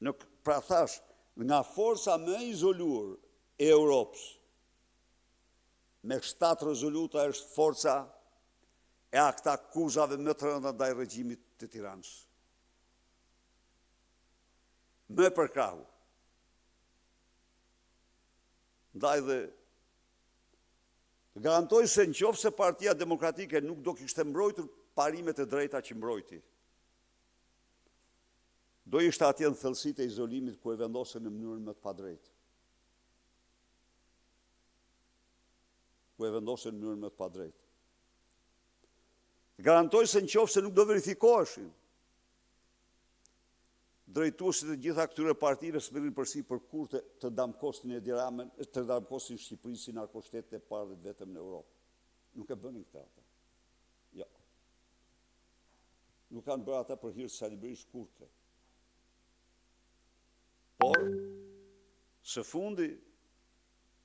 Në, pra thashë, nga forca më e izoluar e Europës, me 7 rezoluta është forca e aktakuzave më të rënda ndaj regjimit të Tiranës. Më e përkrahur. Ndaj dhe të garantoj se në qoftë se Partia Demokratike nuk do kishte mbrojtur parimet e drejta që mbrojti, do ishte atje në thellësitë e izolimit ku e vendosën në mënyrën më të padrejtë. Ku e vendosën në mënyrën më të padrejtë. Garantoj se në qoftë se nuk do verifikoheshin drejtuesit e gjitha këtyre partive s'merrnin përsipër kurrë të damkosnin Edi Ramën, të damkosnin Shqipërinë si narkoshtetin e parë dhe të vetëm në Europë. Nuk e bënin këtë ata. Jo. Nuk kanë bërë ata për hir të Sali Berishës kurrë këtë. Por, së fundi,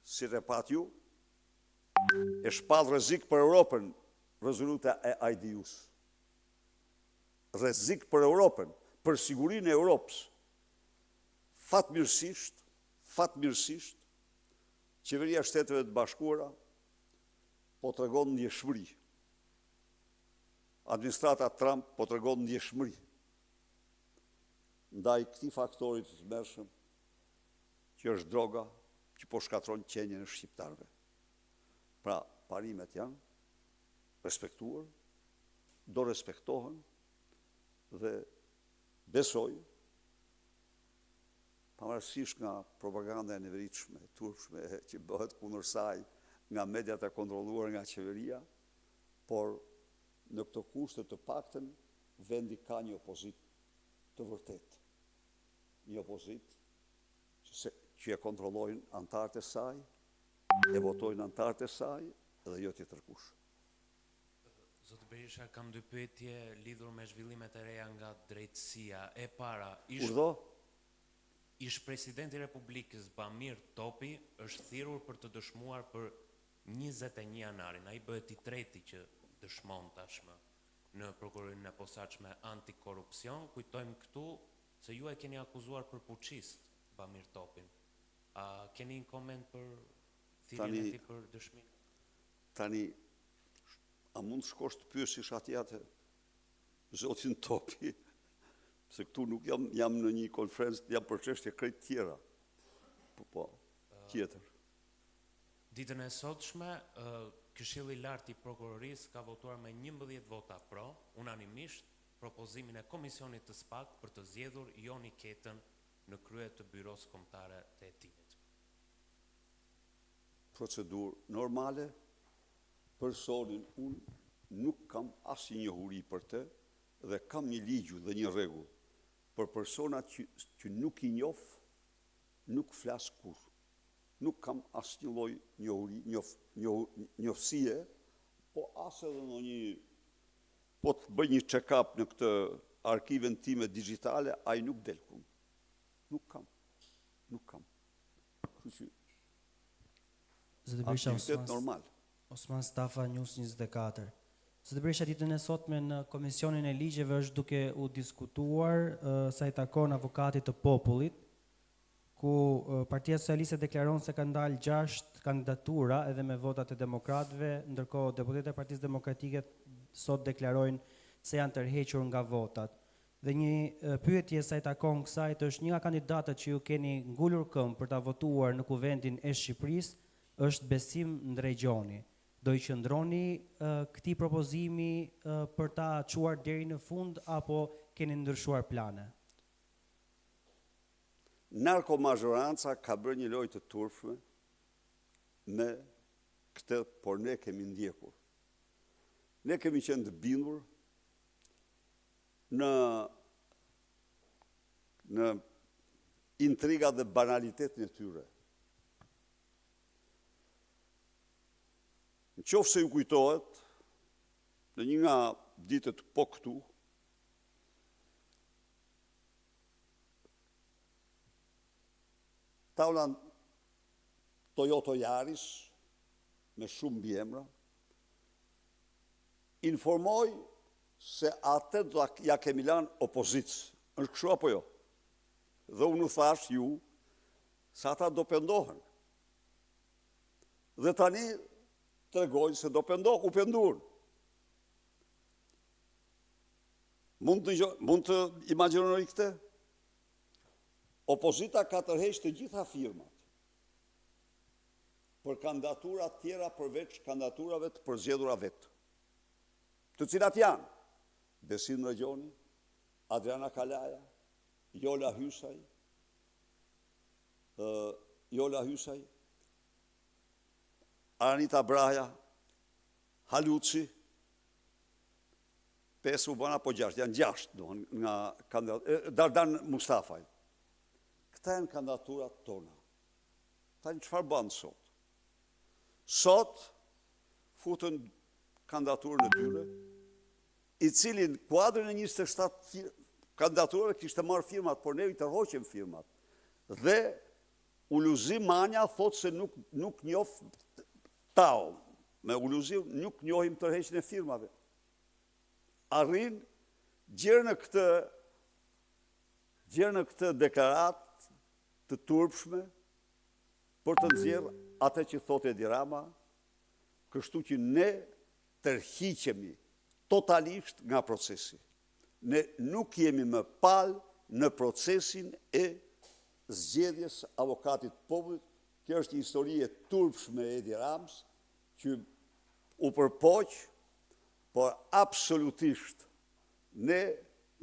si e patë ju, e shpall rrezik për Europën rezoluta e IDU-s. Rrezik për Europën, për sigurinë e Europës. Fatmirësisht, fatmirësisht, qeveria e Shteteve të Bashkuara po tregon ndjeshmëri. Administrata Trump po tregon ndjeshmëri ndaj këtij faktori të tmerrshëm që është droga që po shkatërron qenien e shqiptarëve. Pra, parimet janë respektuar, do respektohen dhe besoj, pavarësisht nga propaganda e neveritshme, e turpshme që bëhet kundër saj nga mediat e kontrolluar nga qeveria, por në këto kushte të paktën vendi ka një opozitë të vërtetë. Një opozitë që, se, që e kontrollojnë anëtarët e saj, e votojnë anëtarët e saj dhe jo tjetërkush. Zoti Berisha, kam dy pyetje lidhur me zhvillimet e reja nga drejtësia. E para, ish Urdhëro? ish presidenti i Republikës Bamir Topi është thirrur për të dëshmuar për 21 janarin. Ai bëhet i treti që dëshmon tashmë në prokurorinë e posaçme antikorrupsion. Kujtojmë këtu se ju e keni akuzuar për puçist Bamir Topin. A keni një koment për thirrjen e Tani tij për dëshmi? tani a mund të shkosh të pyesish atje atë zotin Topi, se këtu nuk jam jam në një konferencë, jam për çështje krejt tjera. Po po, tjetër. Ditën e sotshme, Këshilli i Lartë i Prokurorisë ka votuar me 11 vota pro, unanimisht, propozimin e Komisionit të SPAK për të zgjedhur Joni Ketën në krye të Byrosë Kombëtare të Hetimit. Procedurë normale, personin unë nuk kam asnjë njohuri për të dhe kam një ligj dhe një rregull. Për personat që, që nuk i njoh, nuk flas kurrë. Nuk kam asnjë lloj njohuri, njof, njoh, njohësie, po as edhe ndonjë po të bëj një check-up në këtë arkivën time digjitale, ai nuk del ku. Nuk kam. Nuk kam. Kështu që Zoti Berisha, aktivitet Osman, normal. Osman Stafa, News 24. Zoti Berisha, ditën e sotme në Komisionin e Ligjeve është duke u diskutuar uh, sa i takon avokatit të popullit, ku uh, Partia Socialiste deklaron se ka ndalë 6 kandidatura edhe me votat e demokratëve, ndërkohë deputetët e Partisë Demokratike sot deklarojnë se janë tërhequr nga votat. Dhe një uh, pyetje sa i takon kësaj të është një nga kandidatët që ju keni ngulur këmbë për ta votuar në Kuvendin e Shqipërisë është Besim Ndregjoni. Do i qëndroni uh, këtij propozimi uh, për ta çuar deri në fund apo keni ndryshuar plane? Narkomazhoranca ka bërë një lojë të turpshme me këtë, por ne kemi ndjekur. Ne kemi qenë të bindur në në intrigat dhe banalitetin e tyre. Në qoftë se ju kujtohet, në një nga ditët po këtu, Taulant Toyota Yaris, me shumë mbiemra, informoi se atë do ja kemi lanë opozitës. Është kështu apo jo? Dhe unë u thashë ju se ata do pendohen. Dhe tani tregojnë se do pendohen, u penduan. Mund të, mund të imagjinoni këtë? Opozita ka tërheq të gjitha firmat për kandidatura të tjera përveç kandidaturave të përzgjedhura vetë. Të cilat janë Besim Ndregjoni, Adriana Kalaja, Jola Hysaj, Jola Hysaj, Aranita Braja, Haluci, 5 u bënë apo 6, janë 6, donë, nga kandidat, Dardan Mustafaj. Këta janë kandidaturat tona. Tani çfarë bënë sot? Sot futën kandidaturën e tyre, i cili në kuadrin e 27 kandidaturave kishte marrë firmat, por ne i tërhoqëm firmat. Dhe Uluzi Manja thotë se nuk, nuk njoh Tao, me Uluzi nuk njohim tërheqjen e firmave. Arrin gjer në këtë gjer në këtë deklaratë të turpshme për të nxjerrë atë që thotë Edi Rama, kështu që ne tërhiqemi totalisht nga procesi. Ne nuk jemi më palë në procesin e zgjedhjes së avokatit të popullit. Kjo është një histori e turpshme e Edi Ramës, që u përpoq, por absolutisht ne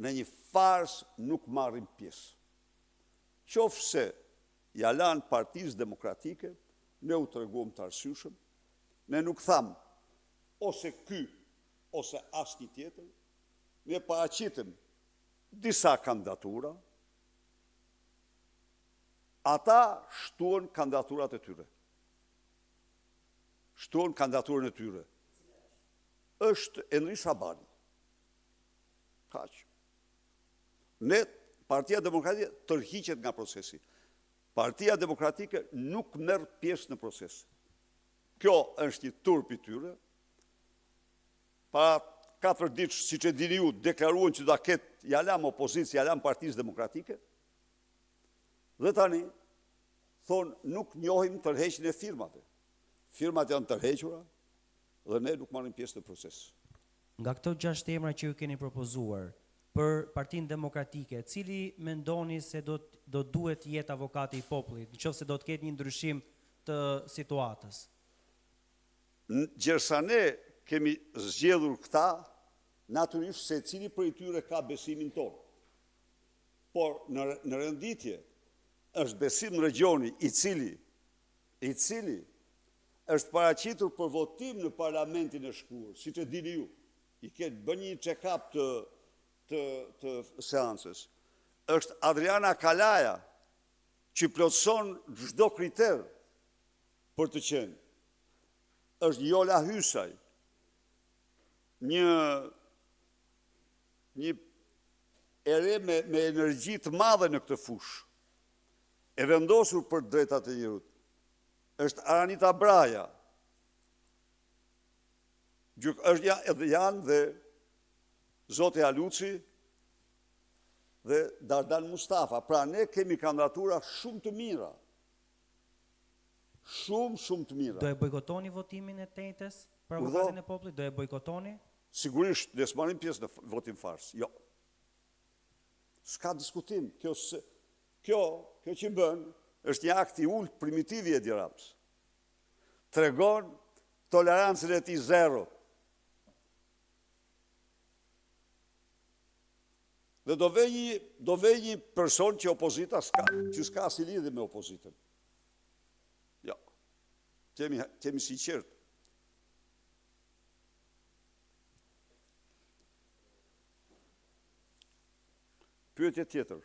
në një farsë nuk marrim pjesë. Qoftë se ia lanë Partisë Demokratike, ne u treguam të arsyeshëm, ne nuk thamë ose ky ose asnjë tjetër, ne paraqitëm disa kandidatura, ata shtuan kandidaturat e tyre. Shtuan kandidaturën e tyre. Është Endri Shabani. Kaq. Ne, Partia Demokratike, tërhiqet nga procesi. Partia Demokratike nuk merr pjesë në proces. Kjo është një turp i tyre. Para 4 ditësh, siç e dini ju, deklaruan që do ta ketë, ia lamë opozitës, ia lamë Partisë Demokratike. Dhe tani thonë nuk njohim tërheqjen e firmave. Firmat janë tërhequra dhe ne nuk marrim pjesë në proces. Nga këto 6 emra që ju keni propozuar për Partinë Demokratike, cili mendoni se do do duhet të jetë avokati i popullit, në qoftë se do të ketë një ndryshim të situatës? Gjersa ne kemi zgjedhur këta, natyrisht secili prej tyre ka besimin tonë. Por në, në renditje është Besim Ndregjoni i cili i cili është paraqitur për votim në parlamentin e shkuar, siç e dini ju. I ke bën një check-up të të të seancës. Është Adriana Kalaja që plotëson çdo kriter për të qenë. Është Jola Hysaj, një një e re me, me energji të madhe në këtë fushë, e vendosur për drejtat e njeriut. Është Aranita Braja, Gjyk, është ja, edhe janë dhe Zoti Haluci dhe Dardan Mustafa. Pra ne kemi kandidatura shumë të mira. Shumë, shumë të mira. Do e bojkotoni votimin e të enjtes për avokatin e popullit? Do e bojkotoni? Sigurisht, ne s'marrim pjesë në votim farsë. Jo. S'ka diskutim. Kjo, kjo, kjo që bën, është një akt i ulët primitiv i Edi Ramës. Tregon tolerancën e tij zero. Dhe do vë një, do vë një person që opozita s'ka, që s'ka asnjë lidhje me opozitën. Jo. Jemi, jemi sinqertë. Pyetje tjetër.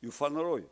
Ju falënderoj.